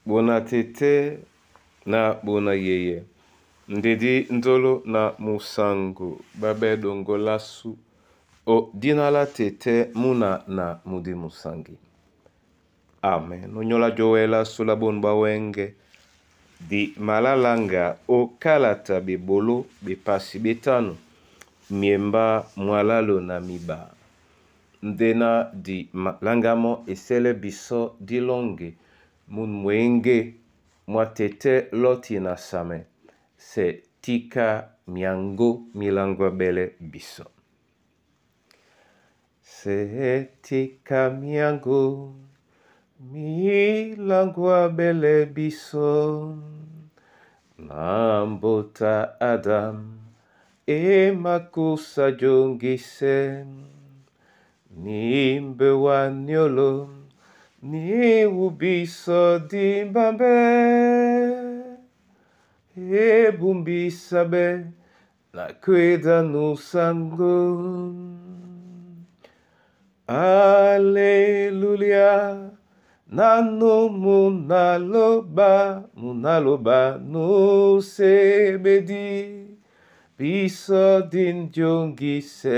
Bona tete na bona yeye ndedi nzolo na musangu babe dongolasu o dina la tete muna na mudi musangi. Amen. Onyola jowela sula bonu bawenge di malalanga o kalata bebolo bepasi betanu miemba mwalalo na miba. Ndena di malangamo esele biso dilonge mun mwenge mwa tete loti na same se tika miango milangwa bele biso. Se tika miango milangwa bele biso na mbota Adam emakusa jongise nimbe wa nyolo ni ubiso dimbambe ebumbisabe na kweda no sango. Aleluya nanu munaloba munaloba no sebedi biso dinjongise.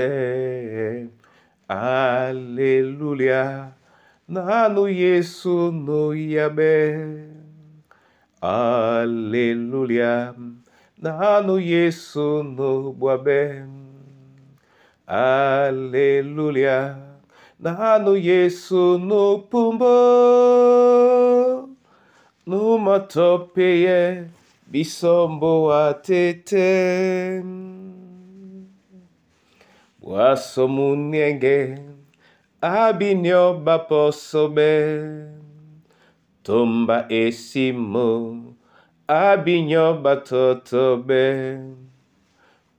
Aleluya nanu Yesu no yabe. Aleluya nanu Yesu no bwabe. Aleluya nanu Yesu no pumbo no matopeye bisombo atete. Bwaso munienge abinyo baposobe tomba esimo abinyo batotobe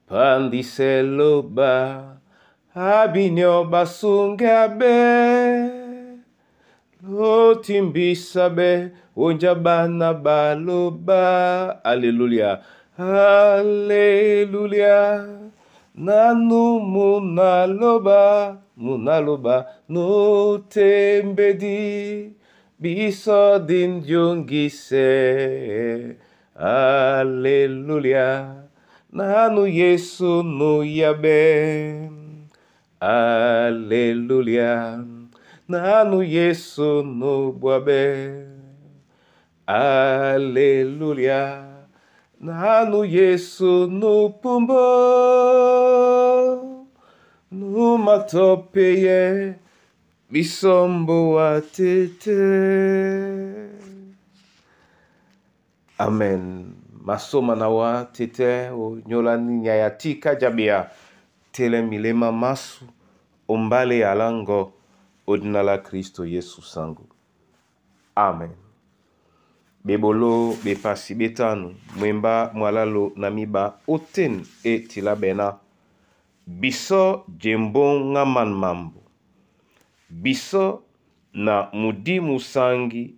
pandiseloba abinyo basungabe lotimbisabe onja bana baloba. Aleluya, aleluya nanu munaloba munaloba notembedi biso dinjongise. Aleluya nanu Yesu no yabe. Aleluya nanu Yesu no bwabe. Aleluya nanu Yesu no pumbo no matopeye bisombo atete. Amen. Masoma na wa tete o nyola nyaya tika jabia tele milema masu ombale alango odinala Kristo Yesu sangu. Amen. Bebolo bepasi betanu mwemba mwalalo na miba oten e tilabena biso jembo ngaman mambo biso na mudi musangi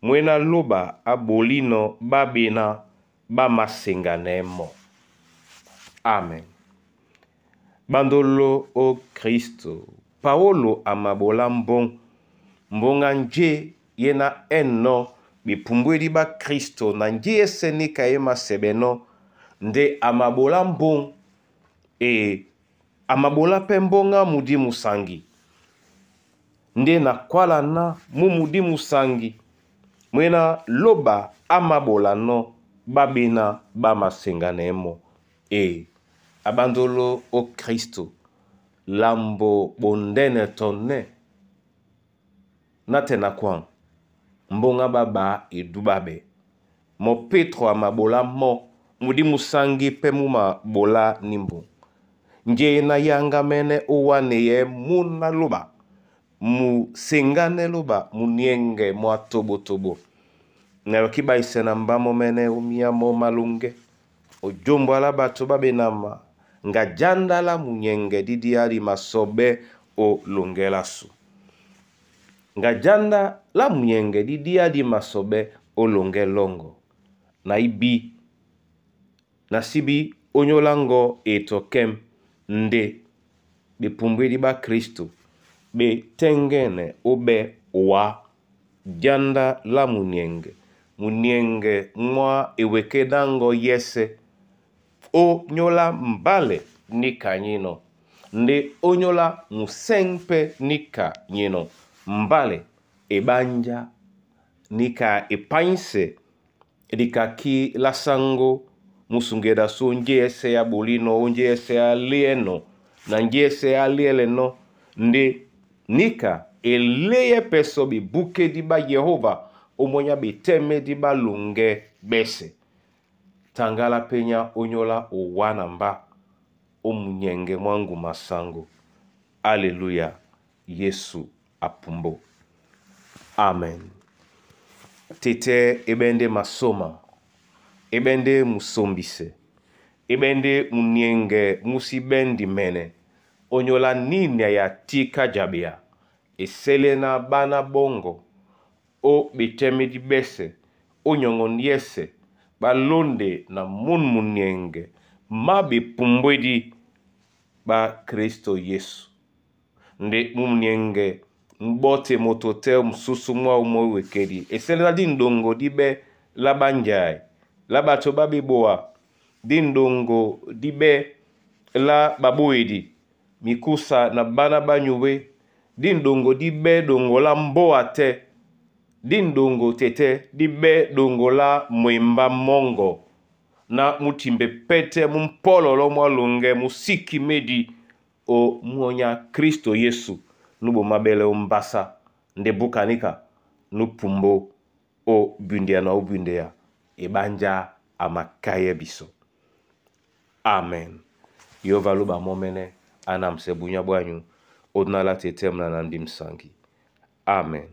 mwena loba abolino babena bamasenganemo. Amen. Bandolo o Kristo Paolo amabola mbong mbonga nje yena eno bipumbweli ba Kristo na nje esenika ye masebeno nde amabola mbong e amabola pe mbonga mudi musangi nde na kwala na mu mudi musangi mwena loba amabola no babena bamasenganemo. E abandolo o Kristo lambo bondene tonne na tena kwang mbonga baba edubabe mo Petro amabola mo mudi musangi pe mu mabola nimbu nje na yanga mene owane ye muna loba mu sengane loba munienge mwa tobo tobo na yoki baise na mbamo mene umia mo malunge ojombo ala bato babenama nga jandala munyenge didi ali masobe o longelasu nga janda la munyenge didi ali masobe o longelongo na ibi na sibi onyolango etokem nde bepumbweli ba Kristo betengene obe wa janda la munyenge Munienge mwa ewekedango yese o nyola mbale nika nyino nde onyola musempe nika nyino mbale ebanja nika epainse likaki la sango musungeda so nje ese ya bolino onje ese ya lieno na nje ese ya lieleno nde nika eleye peso bibukedi ba Yehova omonya betemedi balunge bese tangala penya onyola owana mba omunyenge mwangu masango. Aleluya, Yesu apumbo. Amen. Tete ebende masoma ebende musombise ebende munienge musibendi mene onyola nini ya tika jabia esele na bana bongo o betemedi bese onyongo yese balonde na mun munienge ma bepumbwedi ba Kristo Yesu nde munienge mbote moto te mususu mwa umowekedi esele na dindongo dibe la banjai la bato babiboa dindongo dibe la baboedi mikusa na bana banyuwe dindongo dibe dongo la mboa te dindongo tete dibe dongo la mwemba mongo na mutimbe pete mumpololo mwa lunge musiki medi o muonya Kristo Yesu nubo mabele ombasa nde bukanika nupumbo o bundia na obundia ebanja amakaye biso. Amen. Yehova luba momene anamse bunya bwanyu odnala tete mna na ndi msangi. Amen.